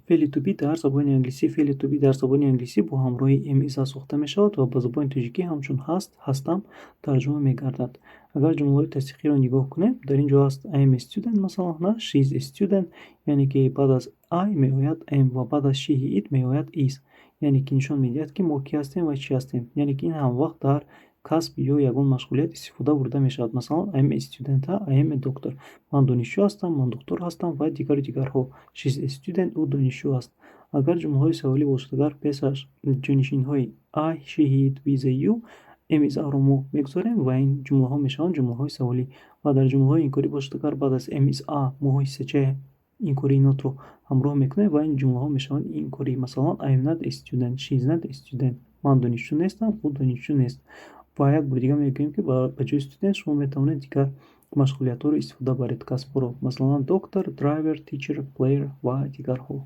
Феъли to be дар забони англисӣ. Феъли to be дар забони англисӣ бо ҳамроҳи am, is, are сохта мешавад ва ба забони тоҷикӣ ҳамчун ҳаст, ҳастам тарҷума мегардад. Агар ҷумлаҳои тасдиқиро нигоҳ кунем, дар ин ҷо аст I am a student, масалан, на she is a student, яъне ки баъд аз I меояд am ва баъд аз she, he, it меояд is, яъне ки нишон медиҳад, ки мо кӣ ҳастем ва чӣ ҳастем. Яъне ки ин ҳамвақт дар касб ё ягон машғулият истифода бурда мешавад. Масалан, I am a student, I am a doctor, ман донишҷӯ ҳастам, ман духтур ҳастам ва дигару дигарҳо. She is a student, ӯ донишҷӯ аст. Агар ҷумлаҳои саволӣ бошад, агар пеш аз ҷонишинҳои I, she, he, it, we, they, you am, is, are-ро мо мегузорем ва ин ҷумлаҳо мешаванд ҷумлаҳои саволӣ. Ва дар ҷумлаҳои инкорӣ бошад, агар баъд аз am, is, are мо ҳиссачаи инкории not-ро ҳамроҳ мекунем ва ин ҷумлаҳо мешаванд инкорӣ. Масалан, I am not a student, she is not a student, ман донишҷӯ нестам, ӯ донишҷӯ нест. Ва як бори дигар мегӯем, ки ба ҷои student шумо метавонед дигар машғулиятҳоро истифода баред, касбҳоро, масалан, doctor, driver, teacher, player ва дигарҳо.